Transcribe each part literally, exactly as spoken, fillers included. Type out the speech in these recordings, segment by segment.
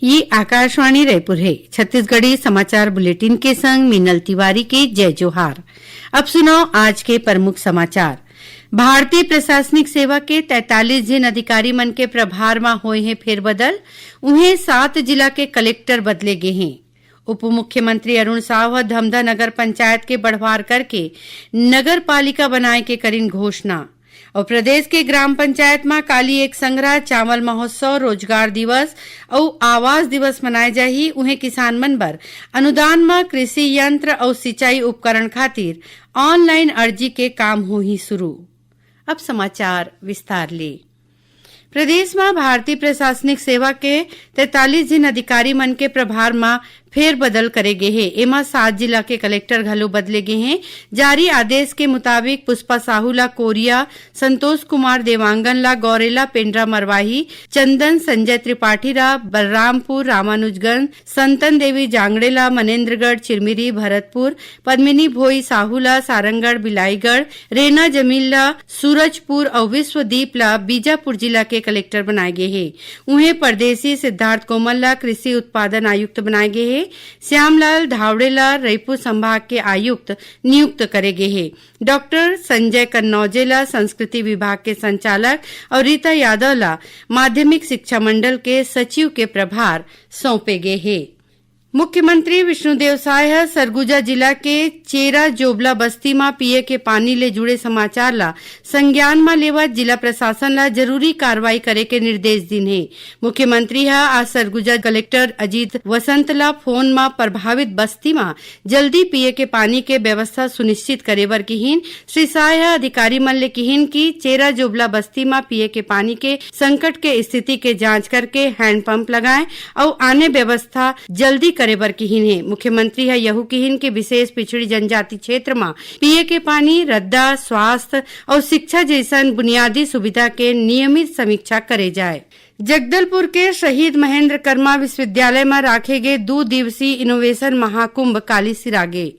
ये आकाशवाणी रायपुर हे। छत्तीसगढ़ी समाचार बुलेटिन के संग मीनल तिवारी के जय जोहार। अब सुनव आज के प्रमुख समाचार। भारतीय प्रशासनिक सेवा के तैंतालीस झिन अधिकारी मन के प्रभार म होए हे फेरबदल, उहें सात जिला के कलेक्टर बदले गे हें। उप मुख्यमंत्री अरुण साव ह धमधा नगर पंचायत के बढ़वार करके नगर पालिका बनाए के करिन घोषणा। अउ प्रदेश के ग्राम पंचायत म काली एक संघरा चावल महोत्सव, रोजगार दिवस अउ आवास दिवस मनाए जाही। उहें किसान मन बर अनुदान म कृषि यंत्र अउ सिंचाई उपकरण खातिर ऑनलाइन अर्जी के काम होही शुरू। अब समाचार विस्तार ले। प्रदेश म भारतीय प्रशासनिक सेवा के तैंतालीस झिन अधिकारी मन के प्रभार म फेरबदल करे गे हे। एमा सात जिला के कलेक्टर घलो बदले गे हें। जारी आदेश के मुताबिक पुष्पा साहू ला कोरिया, संतोष कुमार देवांगन ला गौरेला पेंड्रा मरवाही, चंदन संजय त्रिपाठी ला बलरामपुर रामानुजगंज, संतन देवी जांगड़े ला मनेन्द्रगढ़ चिरमिरी भरतपुर, पद्मिनी भोई साहू ला सारंगढ़ बिलाईगढ़, रेना जमील ला सूरजपुर अउ विश्वदीप ला बीजापुर जिला के कलेक्टर बनाए गे हे। उहें, परदेसी सिद्धार्थ कोमल ला कृषि उत्पादन आयुक्त बनाए गे हे। श्यामलाल धावड़े ला रईपुर संभाग के आयुक्त नियुक्त करे गे हे। डॉक्टर संजय कन्नौजे ला संस्कृति विभाग के संचालक अउ रीता यादव ला माध्यमिक शिक्षा मंडल के सचिव के प्रभार सौंपे गे हे। मुख्यमंत्री विष्णुदेव साय ह सरगुजा जिला के चेरा जोबला बस्ती म पीए के पानी ले जुड़े समाचार ला संज्ञान म लेवत जिला प्रशासन ला जरूरी कार्रवाई करे के निर्देश दिन हे। मुख्यमंत्री ह आज सरगुजा कलेक्टर अजीत वसंत ला फोन म प्रभावित बस्ती म जल्दी पीए के पानी के व्यवस्था सुनिश्चित करे बर किहिन। श्री साय ह अधिकारी मन ले किहिन कि चेरा जोबला बस्ती म पीए के पानी के संकट के स्थिति के जांच करके हैंडपंप लगाएं अउ आने व्यवस्था जल्दी करे बर किहिन हे। मुख्यमंत्री ह यहू किहिन कि विशेष पिछड़ी जनजाति क्षेत्र म पीए के पानी, रद्दा, स्वास्थ्य अउ शिक्षा जइसन बुनियादी सुविधा के नियमित समीक्षा करे जाए। जगदलपुर के शहीद महेंद्र कर्मा विश्वविद्यालय म राखे गे दू दिवसीय इनोवेशन महाकुंभ काली सिरागे।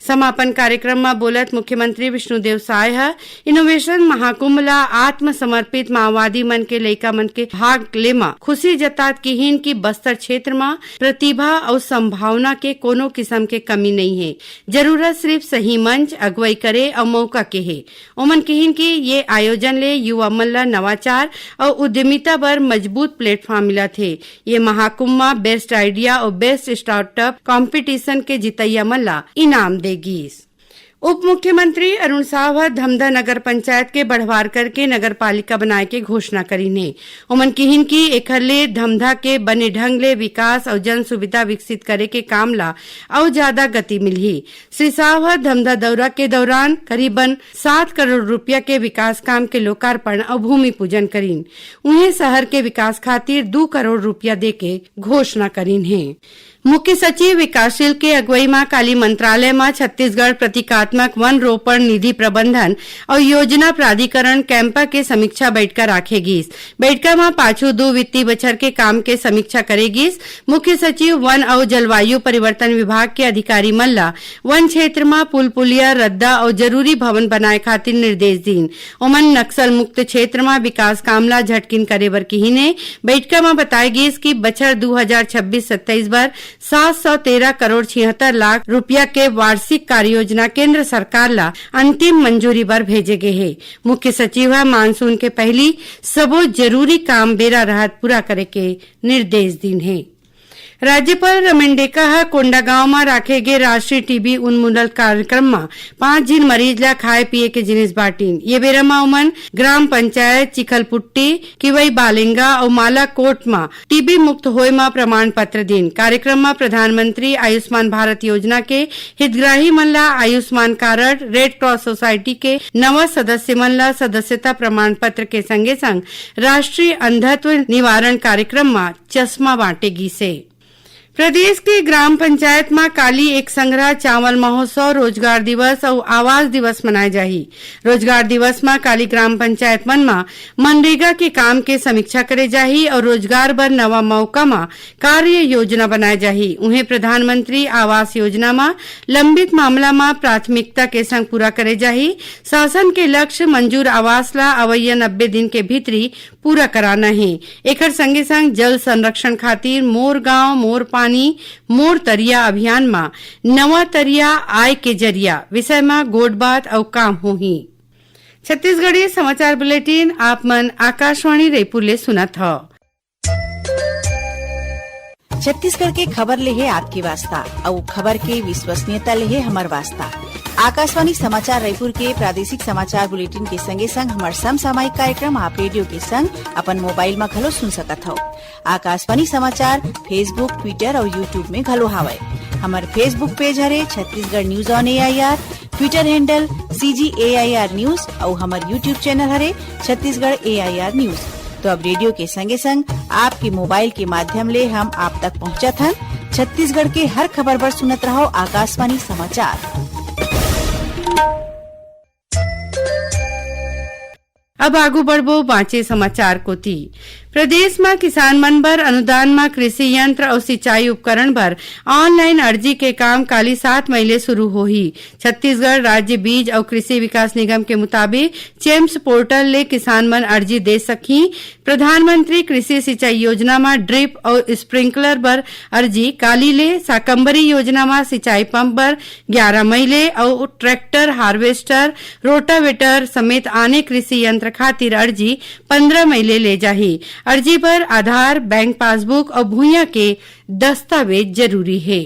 समापन कार्यक्रम म बोलत मुख्यमंत्री विष्णुदेव साय ह इनोवेशन महाकुंभ ला आत्मसमर्पित माओवादी मन के लइका मन के भाग ले म खुशी जतात किहिन कि बस्तर क्षेत्र म प्रतिभा अउ संभावना के कोनो किसम के कमी नइ हे। जरूरत सिर्फ सही मंच, अगुवई करे अउ मौका के हे। ओमन किहिन कि ये आयोजन ले युवा मन ला नवाचार अउ उद्यमिता बर मजबूत प्लेटफॉर्म मिलत हे। ये महाकुंभ म बेस्ट आइडिया अउ बेस्ट स्टार्टअप कॉम्पिटिशन के जीतइया मन ला इनाम दे गीस। उप मुख्यमंत्री अरुण साव ह धमधा नगर पंचायत के बढ़वार करके नगर पालिका बनाए के घोषणा करीन हे। ओमन किहिन कि एखर ले धमधा के बने ढंग ले विकास अउ जन सुविधा विकसित करे के काम ला अउ ज्यादा गति मिलही। श्री साव ह धमधा दौरा के दौरान करीबन सात करोड़ रुपया के विकास काम के लोकार्पण अउ भूमि पूजन करीन। उहें, शहर के विकास खातिर दू करोड़ रुपया दे के घोषणा करीन हे। मुख्य सचिव विकासशील के अगुवई म काली मंत्रालय म छत्तीसगढ़ प्रतीकात्मक वन रोपण निधि प्रबंधन अउ योजना प्राधिकरण कैंपा के समीक्षा बैठका राखे गीस। बैठका म पाछू दू वित्तीय बछर के काम के समीक्षा करे गीस। मुख्य सचिव वन अउ जलवायु परिवर्तन विभाग के अधिकारी मन ला वन क्षेत्र म पुल पुलिया, रद्दा अउ जरूरी भवन बनाए खातिर निर्देश दीन। ओमन नक्सल मुक्त क्षेत्र म विकास काम ला झटकिन करे बर किहिन हे। बैठका म बताए गीस कि बछर दू हजार छब्बीस सत्ताईस बर सात सौ तेरह करोड़ छिहत्तर लाख रुपया के वार्षिक कार्य योजना केंद्र सरकार ला अंतिम मंजूरी बर भेजे गे हे। मुख्य सचिव ह मानसून के पहिली सबो जरूरी काम बेरा रहत पूरा करे के निर्देश दीन हे। राज्यपाल रमेन डेका ह कोंडागांव म राखे गे राष्ट्रीय टीबी उन्मूलन कार्यक्रम म पांच झिन मरीज ला खाए पिए के जिनिस बांटिन। ये बेरा म ओमन ग्राम पंचायत चिखलपुट्टी, किवई बालिंगा अउ मालाकोट म टीबी मुक्त होए म प्रमाण पत्र दीन। कार्यक्रम म प्रधानमंत्री आयुष्मान भारत योजना के हितग्राही मन ला Ayushman card, red cross society के नवा सदस्य मन ला सदस्यता प्रमाण पत्र के संगे संग राष्ट्रीय अंधत्व निवारण कार्यक्रम म चश्मा बांटे गीसे। प्रदेश के ग्राम पंचायत म काली एक संघरा चावल महोत्सव, रोजगार दिवस अउ आवास दिवस मनाए जाही। रोजगार दिवस म काली ग्राम पंचायत मन म मनरेगा के काम के समीक्षा करे जाही अउ रोजगार बर नवा मौका म कार्य योजना बनाए जाही। उहें, प्रधानमंत्री आवास योजना म लंबित मामला म प्राथमिकता के संग पूरा करे जाही। शासन के लक्ष्य मंजूर आवास ला अवइया नब्बे दिन के भीतरी पूरा कराना हे। एखर संगे संग जल संरक्षण खातिर मोर गांव मोर पानी मोर तरिया अभियान म नवा तरिया आय के जरिया विषय म गोठबात अउ काम होही। छत्तीसगढ़ी समाचार बुलेटिन आप मन आकाशवाणी रायपुर ले सुनत हव। छत्तीसगढ़ के खबर ले हे आपके वास्ता, अउ खबर के विश्वसनीयता ले हे हमर वास्ता। आकाशवाणी समाचार रायपुर के प्रादेशिक समाचार बुलेटिन के संगे संग हमर समसामयिक कार्यक्रम आप रेडियो के संग अपन मोबाइल म घलो सुन सकत हव। आकाशवाणी समाचार Facebook, Twitter अउ YouTube में घलो हावय। हमर Facebook पेज हरे Chhattisgarh news on AIR, Twitter handle CG AIR news अउ हमर YouTube चैनल हरे छत्तीसगढ़ एआईआर न्यूज। तो अब रेडियो के संगे संग आपके मोबाइल के माध्यम ले हम आप तक पहुंचत हन। छत्तीसगढ़ के हर खबर बर सुनत रहव आकाशवाणी समाचार। अब आगू बढ़बो बांचे समाचार कोति। प्रदेश म किसान मन बर अनुदान म कृषि यंत्र अउ सिंचाई उपकरण बर ऑनलाइन अर्जी के काम काली सात मई ले शुरू होही। छत्तीसगढ़ राज्य बीज अउ कृषि विकास निगम के मुताबिक, चेम्स पोर्टल ले किसान मन अर्जी दे सकही। प्रधानमंत्री कृषि सिंचाई योजना म ड्रिप अउ स्प्रिंकलर बर अर्जी काली ले, साकंबरी योजना म सिंचाई पंप बर ग्यारा मई ले अउ ट्रैक्टर, हार्वेस्टर, रोटावेटर समेत आने कृषि यंत्र खातिर अर्जी पंद्रह मई ले ले जाही। अर्जी बर आधार, बैंक पासबुक अउ भुइयां के दस्तावेज जरूरी हे।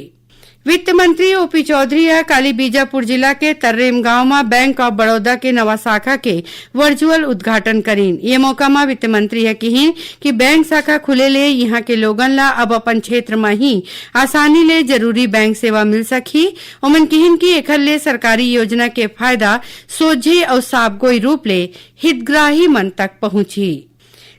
वित्त मंत्री ओपी चौधरी ह काली बीजापुर जिला के तर्रेम गांव म बैंक ऑफ बड़ौदा के नवा शाखा के वर्चुअल उद्घाटन करीन। ये मौका म वित्त मंत्री ह किहीन कि बैंक शाखा खुले ले इहां के लोगन ला अब अपन क्षेत्र म ही आसानी ले जरूरी बैंक सेवा मिल सकही। ओमन किहीन कि एखर ले सरकारी योजना के फायदा सोझे अउ साफगोई रूप ले हितग्राही मन तक पहुंचही।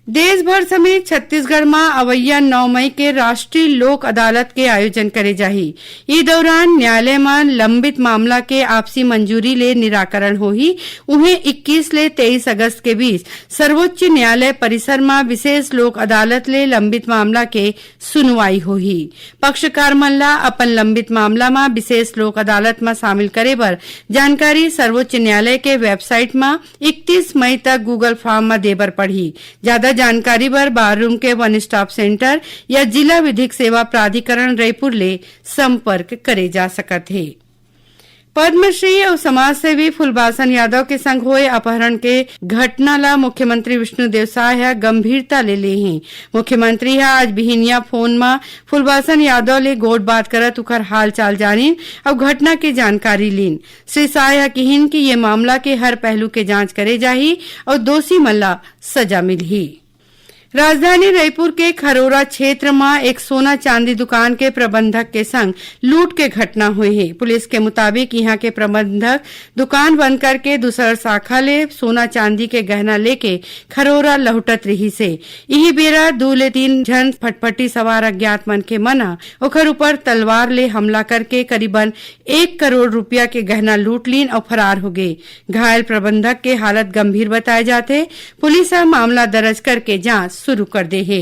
देश भर समेत छत्तीसगढ़ म अवइया नौ मई के राष्ट्रीय लोक अदालत के आयोजन करे जाही। ए दौरान न्यायालय म लंबित मामला के आपसी मंजूरी ले निराकरण होही। उहें, इक्कीस ले तेईस अगस्त के बीच सर्वोच्च न्यायालय परिसर म विशेष लोक अदालत ले लंबित मामला के सुनवाई होही। पक्षकार मन ला अपन लंबित मामला म विशेष लोक अदालत म शामिल करे बर जानकारी सर्वोच्च न्यायालय के वेबसाइट म इकतीस मई तक Google फॉर्म म दे बर पड़ही। ज्यादा जानकारी बर बार रूम के वन स्टॉप सेंटर या जिला विधिक सेवा प्राधिकरण रायपुर ले संपर्क करे जा सकत हे। पद्मश्री अउ समाजसेवी फुलबासन यादव के संग होए अपहरण के घटना ला मुख्यमंत्री विष्णुदेव साय ह गंभीरता ले ले हे। मुख्यमंत्री ह आज बिहिनिया फोन म फुलबासन यादव ले गोठ बात करत उखर हालचाल जानिन अउ घटना के जानकारी लीन। श्री साय ह किहिन कि ये मामला के हर पहलू के जांच करे जाही अउ दोषी मन ला सजा मिलही। राजधानी रायपुर के खरोरा क्षेत्र म एक सोना चांदी दुकान के प्रबंधक के संग लूट के घटना होय हे। पुलिस के मुताबिक, इहां के प्रबंधक दुकान बंद करके दूसर शाखा ले सोना चांदी के गहना लेके खरोरा लहुटत रिहिस हे। इही बेरा दू ले तीन झन फटफटी सवार अज्ञात मनखे मन ह ओखर ऊपर तलवार ले हमला करके करीबन एक करोड़ रुपया के गहना लूट लीन अउ फरार हो गे। घायल प्रबंधक के हालत गंभीर बताए जाथे। पुलिस ह मामला दर्ज करके जांच शुरू कर दे हे।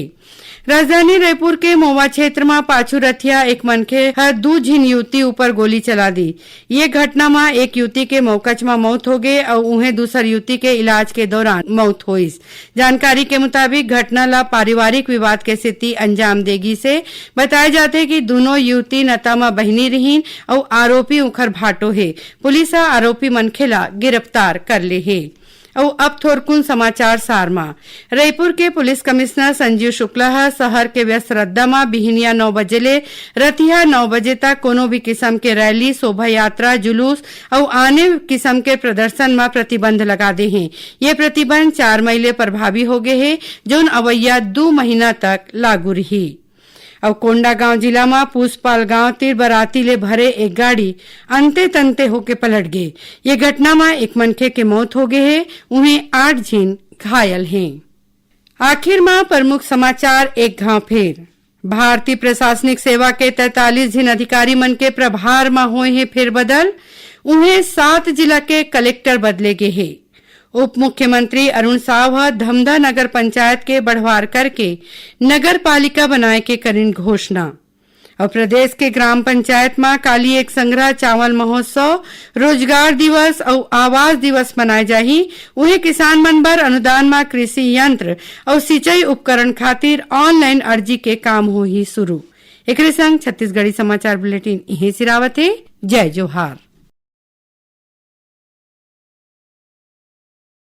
राजधानी रायपुर के मोवा क्षेत्र म पाछू रथिया एक मनखे ह दू झिन युवती ऊपर गोली चला दी। ये घटना म एक युवती के मौकच म मौत हो गे अउ उहें दूसर युवती के इलाज के दौरान मौत होइस। जानकारी के मुताबिक, घटना ला पारिवारिक विवाद के सेती अंजाम दे गिस हे। बताए जाथे कि दूनों युवती नता म बहिनी रिहिन अउ आरोपी उखर भाटो हे। पुलिस ह आरोपी मनखे ला गिरफ्तार कर ले हे। अउ अब थोरकुन समाचार सार म। रईपुर के पुलिस कमिश्नर संजीव शुक्ला ह शहर के व्यस्त रद्दा म बिहिनिया नौ बजे ले रतिहा नौ बजे तक कोनो भी किसम के रैली, शोभा यात्रा, जुलूस अउ आने किसम के प्रदर्शन म प्रतिबंध लगा दे हे। ये प्रतिबंध चार मई ले प्रभावी हो गे हे, जउन अवइया दू महीना तक लागू रिही। अउ कोंडागांव जिला म पूसपाल गांव तीर बराती ले भरे एक गाड़ी अंते तंते होके पलट गे। ये घटना म एक मनखे के मौत हो गे हे, उहें आठ झिन घायल हें। आखिर म प्रमुख समाचार एक घांव फेर। भारतीय प्रशासनिक सेवा के तैंतालीस झिन अधिकारी मन के प्रभार म होए हे फेरबदल, उहें सात जिला के कलेक्टर बदले गे हे। उप मुख्यमंत्री अरुण साव ह धमधा नगर पंचायत के बढ़वार करके नगर पालिका बनाए के करिन घोषणा। अउ प्रदेश के ग्राम पंचायत म काली एक संघरा चावल महोत्सव, रोजगार दिवस अउ आवास दिवस मनाए जाही। उहें, किसान मन बर अनुदान म कृषि यंत्र अउ सिंचाई उपकरण खातिर ऑनलाइन अर्जी के काम होही शुरू। एकरे संग छत्तीसगढ़ी समाचार बुलेटिन इहें सिरावत हे। जय जोहार।